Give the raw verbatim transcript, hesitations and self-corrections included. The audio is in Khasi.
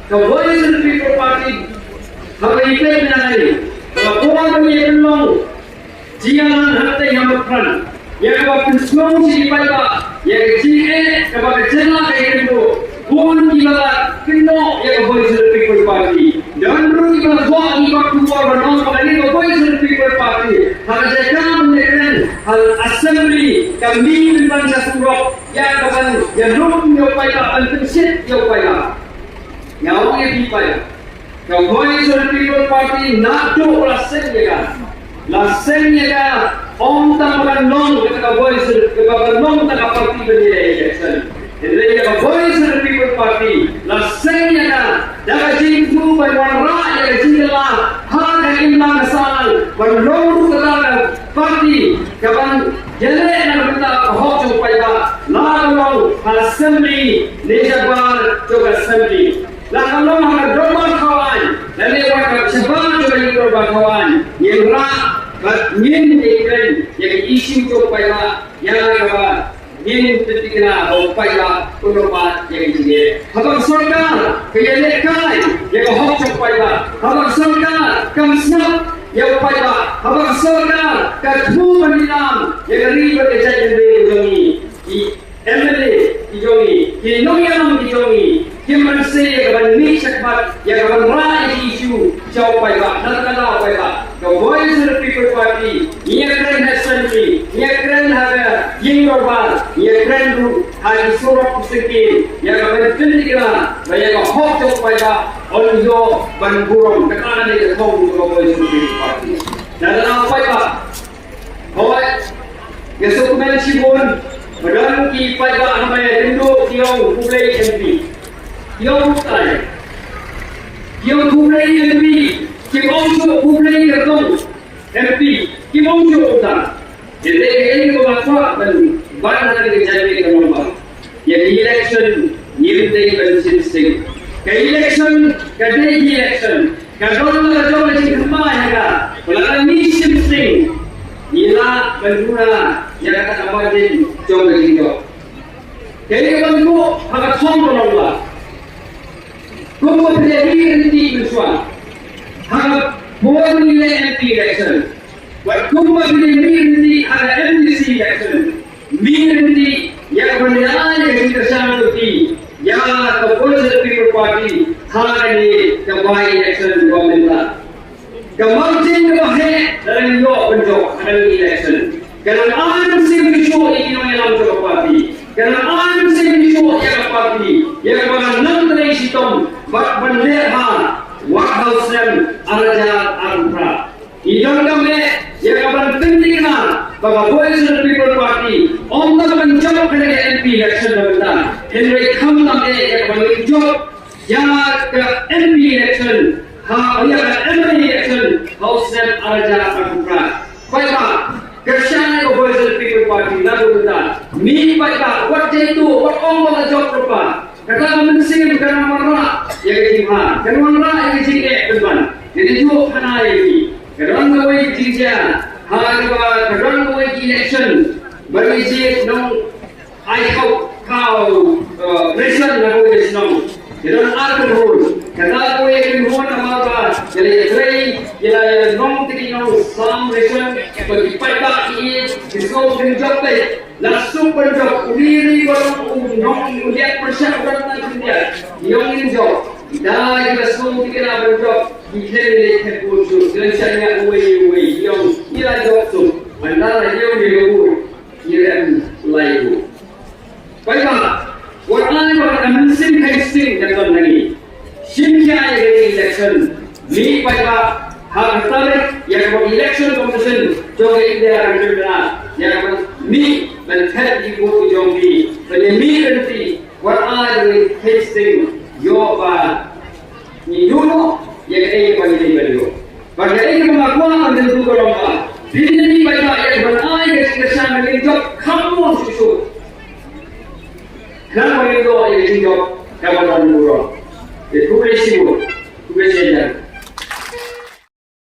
Ka Voice of the People Party, haba ïa peit na ngi, ka por ba ngi pynlong jingïalang hangtei ha Mawkyrwat, ïa kaba pynsngew sha ki paidbah ïa ka jingeh kaba ka jylla ka ïakynduh. Bun kiba la kynnoh ïa ka Voice of the People Party. Don ruh kiba la kwah ïa ka khubor ban ong ba kane ka Voice of the People Party, ha ka jaka ban ïakren ha Assembly, ka mih pynban sha surok ïa ka ban ïalum ïa u paidbah, ban pynshit ïa u paidbah. Nga ong ïa phi paidbah, ka Voice of the People Party naduh la seng ïa ka, la seng ïa ka, ym tang ba kan long kata ka Voice, kaba kan long kata ka party ban ïa election. Hynrei ïa ka Voice of the People Party la seng ïa ka da ka jingthmu ban wanrah ïa ka jingkylla ha ka imlang ka sahlang, ban long ruh kata ka party kaban ïaleh na ka bynta ka hok jong u paidbah, la ka long ha Assembly ne shabar jong ka Assembly. La ka long ha ka dorbar thawaiñ lane ha ka shabar jong ka dorbar thawaiñ, ngin rah bad ngin ïakren ïa ki issue jong u paidbah, ïa kaba ngin pynthikna ba u paidbah un ym mad ïa ki jingeh. Haba ka sorkar ka ïalehkai ïa ka hok jong u paidbah, haba ka sorkar kam sngap ïa u paidbah, haba ka sorkar ka thmu ban ïalam ïa ka ri bad ka jaitbynriew jong ngi, ki M L A ki jong ngi, ki nongïalam ki jong ngi, kim banse ïa ka ban mih shakhmat, ïa ka ban rah ïa ki issue jong u paidbah, na ka bynta u paidbah. Ka Voice of the People Party, ngi ïakren ha Assembly, ngi ïakren ha ka ïing dorbar, ngi ïakren ruh ha ki surok ki syngkien, ïa ka ban pynthikna ba ïa ka hok jong u paidbah un ïoh ban burom. Kata ka dei ka thong jong ka Voice of the People Party. Na ka bynta u paidbah, hooid, nga sngewkmen shibun ba don ki paidbah ha Mawkyrwat ki ong khublei M P. Ki ong khublei. Ki ong khublei M P. Kim ong shuh khublei ka thong M P. Kim ong shuh kumta. Hynrei kaei kaba nga kwah ban, ban ha kane ka jingïalang ka long ba ïa ka election ngim dei ban shim sting. Ka election ka dei ka election. Ka don la ka jong ka jingthymmai ha ka, ba lada ngi shim sting, ngi lah ban duna ïa kata ka margin jong ka jingjop. Kaei kaban buh ha ka thong ka long ba, kumba phi la mih ryntih mynshuwa ha ka por ngi leh M P election, bad kumba phi la mih ryntih ha ka M D C election, mih ryntih ïa ka ban ïa ka jingkyrshan jong phi ïa ka Voice of the People Party ha kane ka by-election kaba mynta. Ka margin kaba heh la ngi ïoh ban jop ha kane ka election. Ka nang ai mynsiem mynshuh ïa ki nongïalam jong ka party. Ka nang ai mynsiem mynshuh ïa ka party, ïa kaba nang trei shitom bad ban leh ha wat ha u snem ar hajar arphew phra. Ngi donkam eh ïa ka ban pynthikna ba ka Voice of the People Party ym tang ban jop ha ka M P election ba mynta, hynrei khamtam eh ïa ka ban jop ïa ka M P election, ha, ïa ka M L A election ha u snem ar hajar arphew phra. Paidbah, kyrshan ïa ka Voice of the People Party naduh mynta. Mih paidbah, wat jaituh, wat ong ba la jop lypa. Kata ka mynsiem ka nang wanrah ïa ka jingma, ka nang wanrah ïa ka jingeh pynban. Ka dei juh khana ïa ki. Ka don kawei ka jingjia ha kaba ka don kawei ka election ba ngi jied nong ai khaw, khaw, eh, ration na kawei ka shnong. Ka don ar kynhun. Kata kawei ka kynhun namar ba ki la ïatrei, ki la ïa long ki nongsam ration, ba ki paidbah ki ïeit, ki sngewbha ban jop beit. La suk ban jop, u ri ri ba long u nong u liat pyrshah u don tang khyndiat. Ïong ngin jop. Ita ki la suk ki la ban jop. Ki khlem leit khet bun suk. Ki la shah ïa uwei uwei. Ïong ngi la jop suk. Ban da la ïong ngi la u. Ki rem lai u. Paidbah, wat ai ba ka mynsiem kheiñ sting ka don ha ngi. Shim khia ïa ka election. Mih paidbah ha ka tarik ïa ka election commission jong ka India ka jong ka ïa ka mih ban thep ïa ki vote jong ki. Ban ïa mih ryntih wat ai ba ka mynsiem ïoh ba ngi ïoh ïa kaei ba ngi dei ban ïoh. Bad kaei kaba nga kwah ban kyntu ka long ba phin ïa mih paidbah ïa ka ban ai ka jingkyrshan ba ngin jop kham bun shuh shuh. Khnang ba ngin ïoh ïa ka jingjop kaba don burom. Te khublei shibun. Khublei shibun.